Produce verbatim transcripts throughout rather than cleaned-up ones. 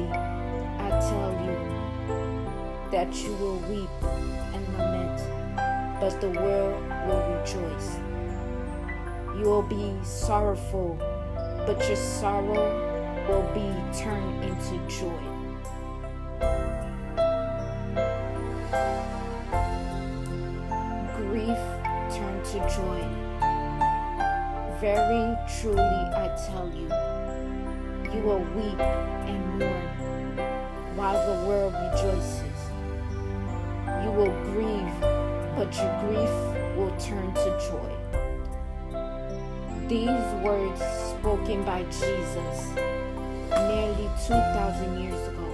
I tell you that you will weep and lament, but the world will rejoice. You will be sorrowful, but your sorrow will be turned into joy. Grief turned to joy. Very truly I tell you, you will weep and mourn while the world rejoices. You will grieve, but your grief will turn to joy. These words, spoken by Jesus nearly two thousand years ago,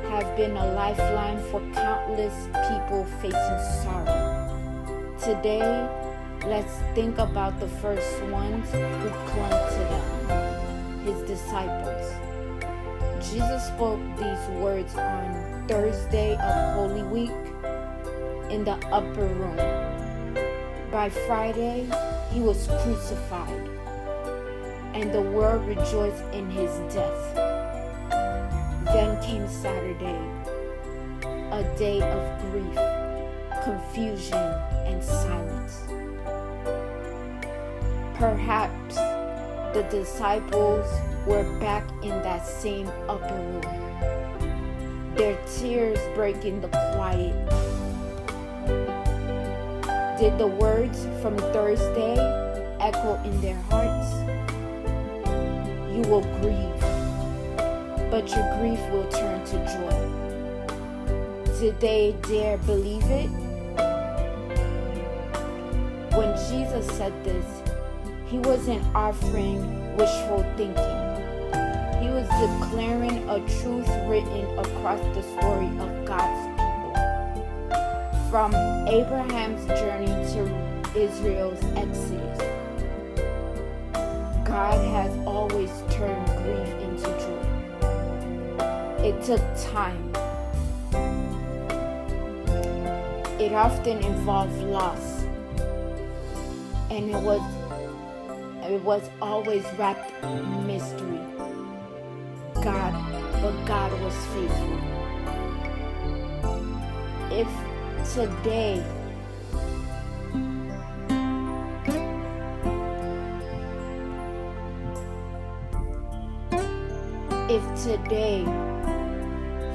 have been a lifeline for countless people facing sorrow. Today, let's think about the first ones who clung to them, his disciples. Jesus spoke these words on Thursday of Holy Week in the upper room. By Friday, he was crucified, and the world rejoiced in his death. Then came Saturday, a day of grief, confusion, and silence. Perhaps the disciples were back in that same upper room, their tears breaking the quiet. Did the words from Thursday echo in their hearts? You will grieve, but your grief will turn to joy. Did they dare believe it? When Jesus said this, he wasn't offering wishful thinking. He was declaring a truth written across the story of God's people. From Abraham's journey to Israel's exodus, God has always turned grief into joy. It took time. It often involved loss. And it was it was always wrapped in mystery. God, but God was faithful. If today If today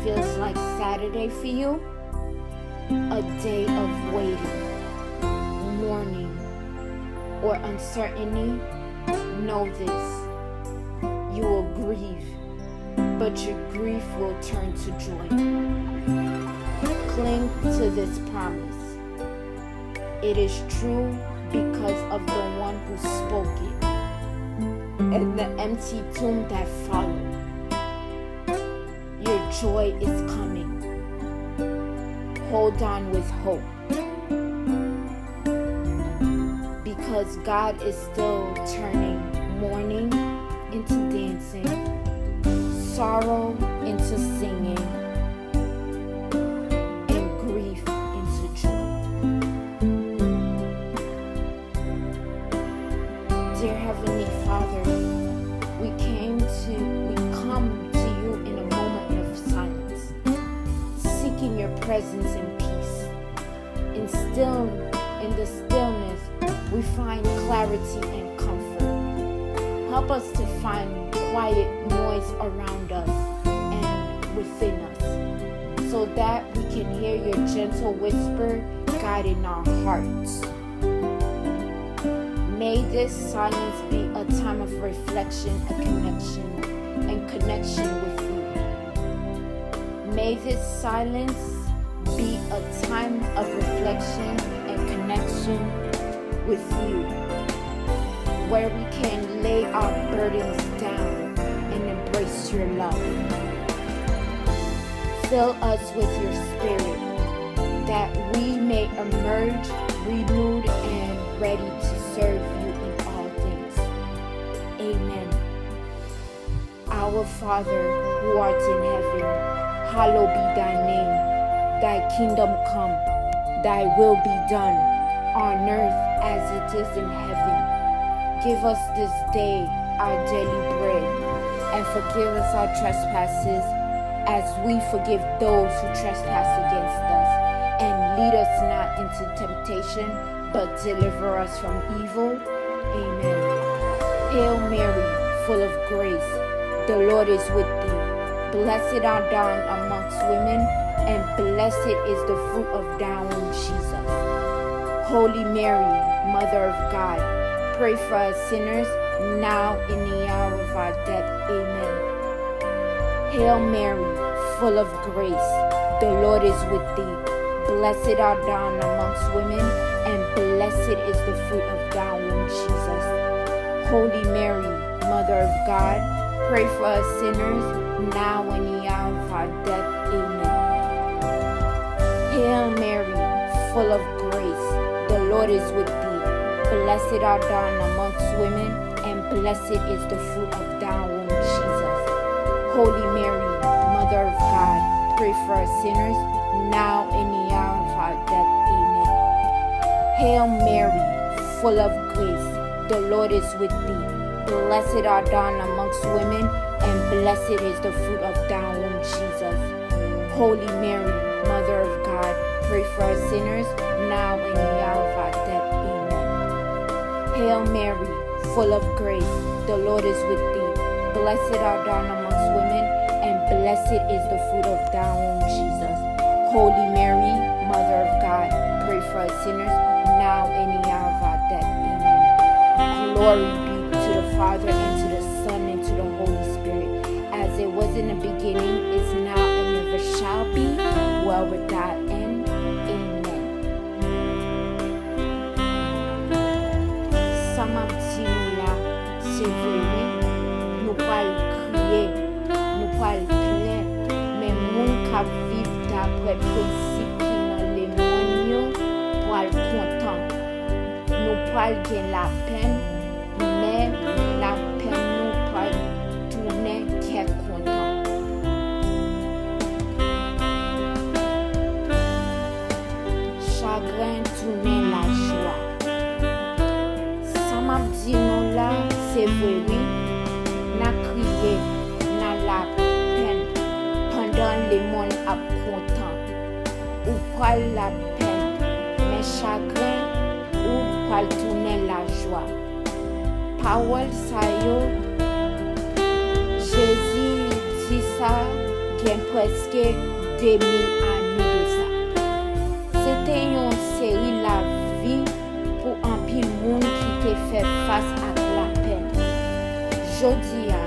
feels like Saturday for you, a day of waiting, mourning, or uncertainty, know this: you will grieve, but your grief will turn to joy. Cling to this promise. It is true because of the one who spoke it, and the empty tomb that followed. Your joy is coming. Hold on with hope. Because God is still turning mourning into dancing, sorrow into singing, and grief into joy. Dear Heavenly Father, we came to we come to you in a moment of silence, seeking your presence and peace. In still in the stillness, we find clarity and comfort. Help us to find quiet noise around us and within us, so that we can hear your gentle whisper guiding our hearts. May this silence be a time of reflection and connection and connection with you. May this silence be a time of reflection and connection with you, where we can lay our burdens down and embrace your love. Fill us with your spirit, that we may emerge renewed and ready to serve you in all things. Amen. Our Father, who art in heaven, hallowed be thy name. Thy kingdom come, thy will be done, on earth as it is in heaven. Give us this day our daily bread, And forgive us our trespasses, as we forgive those who trespass against us. And lead us not into temptation, but deliver us from evil. Amen. Hail Mary, full of grace, the Lord is with thee. Blessed art thou amongst women, and blessed is the fruit of thy womb, Jesus. Holy Mary, Mother of God, pray for us sinners, now and in the hour of our death. Amen. Hail Mary, full of grace, the Lord is with thee. Blessed art thou amongst women, and blessed is the fruit of thy womb, Jesus. Holy Mary, Mother of God, pray for us sinners, now and in the hour of our death. Amen. Hail Mary, full of grace, the Lord is with thee. Blessed art thou amongst women, and blessed is the fruit of thy womb, Jesus. Holy Mary, Mother of God, pray for us sinners, now and in the hour of our death. Amen. Hail Mary, full of grace, the Lord is with thee. Blessed art thou amongst women, and blessed is the fruit of thy womb, Jesus. Holy Mary, Mother of God, pray for us sinners, now and in the hour of our death. Amen. Hail Mary, full of grace, the Lord is with thee. Blessed art thou amongst women, and blessed is the fruit of thy womb, Jesus. Holy Mary, Mother of God, pray for us sinners, now and in the hour of our death. Amen. Glory be to the Father, and to the Son, and to the Holy Spirit, as it was in the beginning, is now, and ever shall be, world without end. Amen. Sa m ap di nou la, se vre wi, nou pral kriye, nou pral plen, men moun k ap viv daprè prensip ki nan lemonn yo pral kontan. Nou pral gen lapenn, men lapenn nou pral tounen kè kontan. Chagren tounen lajwa. Sa m ap di nou la, se vre wi. N a kriye, n a lapenn, pandan lemonn ap kontan. Ou pral lapenn, men chagren ou pral tounen lajwa. Pawòl sa yo, Jezi di sa gen prèske de mil ane de sa. Se te yon seri lavi pou anpil moun ki te fè fas ak lapenn. Jodi a,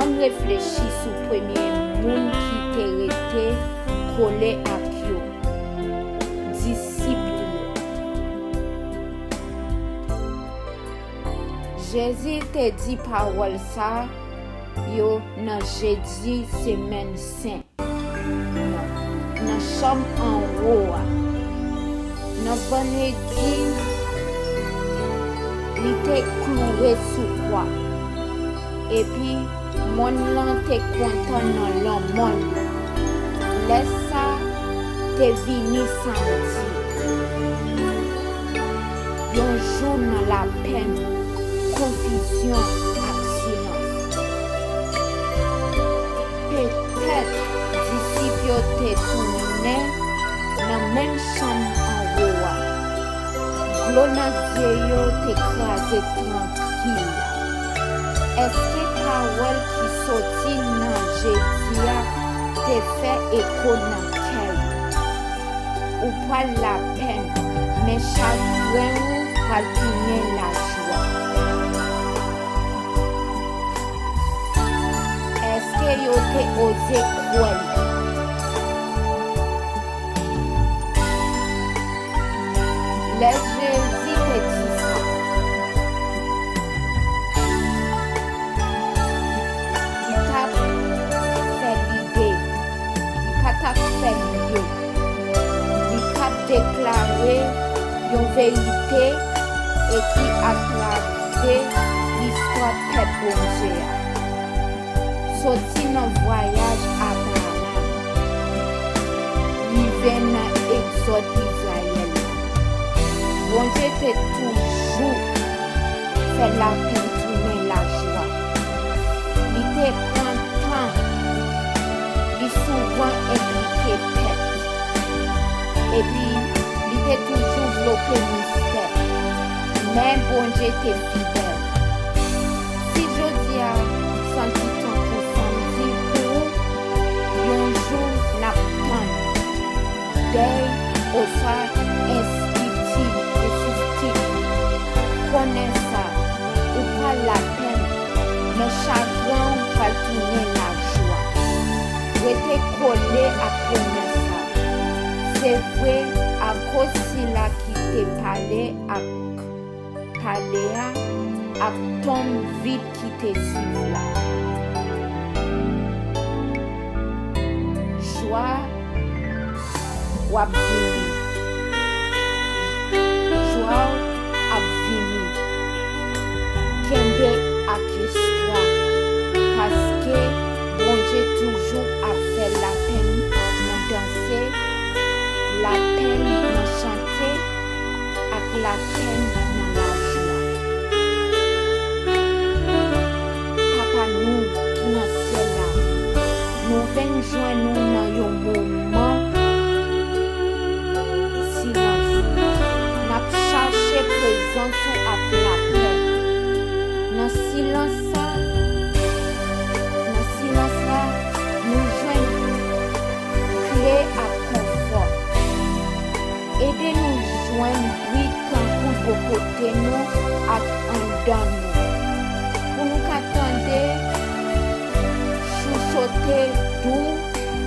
ann reflechi sou premye moun ki te rete kole ak yo, disip li yo. Jezi te di pawòl sa yo nan jedi semèn sen an, nan chanm anwo a. Nan vandredi, li te kloure sou kwa. Epi, monn lan te kontan nan lanmò li. Lè sa te vini samdi, yon jou nan lapenn, konfizyon ak silans. Petèt disip yo te tounen nan menm chanm anwo a. Dlo nan zye yo te kraze trankil. Èske pawòl ki soti nan jedi a te fè eko nan kè yo? Ou pral lapenn, men chagren ou pral tounen lajwa. Èske yo te oze kwè l? Lè Jezi te di sa, li t ap fè lide, li pa t ap fè lide. Li t ap deklare yon verite ekri atravè istwa pèp Bondye a. Soti nan vwayaj Abraram, rive nan egzòd Izrayèl la, Bondye te toujou fè lapenn tounen lajwa. Li te te toujou vlope mistè, men Bondye te fidèl. Si jodi a w santi tankou samdi pou ou, yon jou n ap tann dèy oswa enstiti, ensistik, konnen sa, ou pral lapenn, men chagren w pral tounen lajwa. Rete kole ak pwomès sa. Se vre, akoz sila ki te pale ak pale a, ak tonm vid ki te swiv la. Jwa w ap vini. Jwa w ap vini. Kenbe ak espwa, paske Bondye toujou ap fè lapenn nan danse, lapenn nan chante, ak lapenn nan lajwa. Papa nou ki nan syèl la, nou vin jwenn ou nan yon moman silans. N ap chache prezans ou ak lapè. Nan silans sa, nan silans la, nou jwenn kle ak konfò. Ede nou jwenn bri tankou bò kote nou ak anndan nou, pou nou ka tande chouchote dou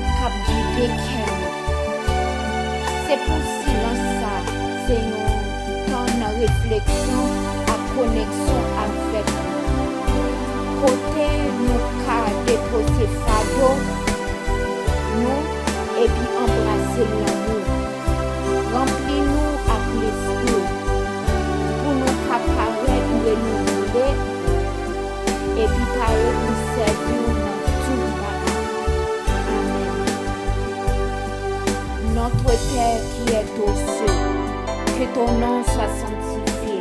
k ap gide kè nou. Se pou silans sa, se yon tan nan refleksyon ak koneksyon avèk ou, kote nou ka depoze fado nou epi anbrase lanmou. Ranpli nou ak lespri w, pou nou ka parèt renouvle epi pare pou sèvi w nan tout bagay. Amèn. Notre Père qui es aux cieux, que ton nom soit sanctifié,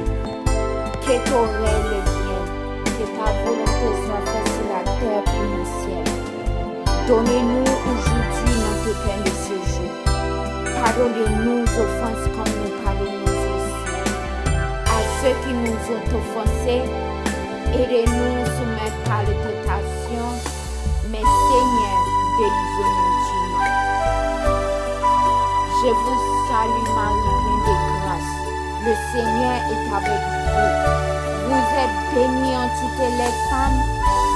que ton règne vienne, que ta volonté soit faite sur la terre comme au ciel. Donne-nous aujourd'hui notre pain de ce jour. Pardonne-nous nos offenses comme nous pardonnons aussi à ceux qui nous ont offensés, et ne nous soumets pas à la tentation, mais Seigneur, délivre-nous du mal. Je vous salue Marie, pleine de grâce. Le Seigneur est avec vous. Vous êtes bénie entre toutes les femmes,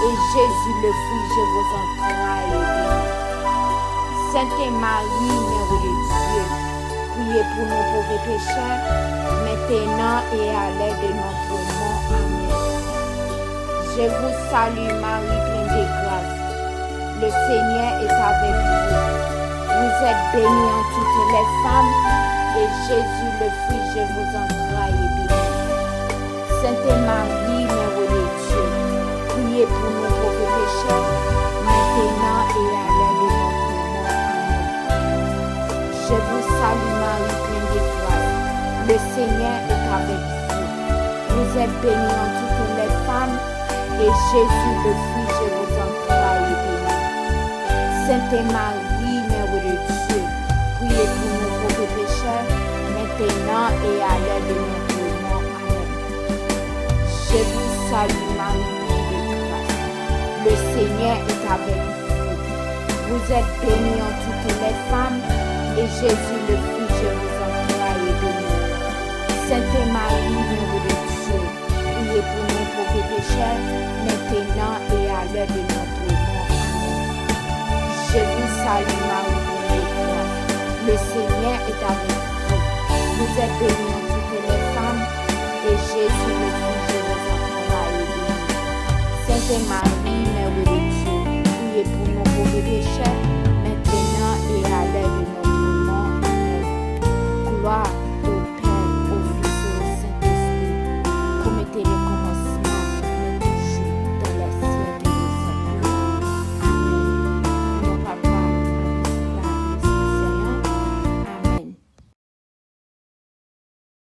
et Jésus, le fruit de vos entrailles, est béni. Sainte Marie, Mère de Dieu, priez pour nous pauvres pécheurs, maintenant et à l'heure de notre mort. Amen. Je vous salue Marie, pleine de grâce. Le Seigneur est avec vous. Vous êtes bénie entre toutes les femmes, et Jésus, le fruit de vos entrailles, est béni. Sainte Marie, Mère de Dieu, priez pour nous pauvres pécheurs, maintenant et à l'heure de notre mort. Amen. Je vous salue Marie, pleine de grâce, le Seigneur est avec vous. Vous êtes bénie entre toutes les femmes, et Jésus, le fruit de vos entrailles, est béni. Sainte Marie, Mère de Dieu, priez pour nous pauvres pécheurs, maintenant et à l'heure de notre mort. Amen. Je vous salue Marie, pleine de grâce. Le Seigneur est avec vous. Vous êtes bénie entre toutes les femmes, et Jésus, le fruit de vos entrailles, est béni. Sainte Marie, Mère de Dieu, priez pour nous pauvres pécheurs, maintenant et à l'heure de notre mort. Amen. Je vous salue Marie, pleine de grâce. Le Seigneur est avec vous. Vous êtes bénie entre toutes les femmes, et Jésus, le fruit de vos entrailles, est béni. Sainte Marie, Mère de Dieu, priez pour nous pauvres pécheurs, maintenant et à l'heure de notre mort. Amen. Gloire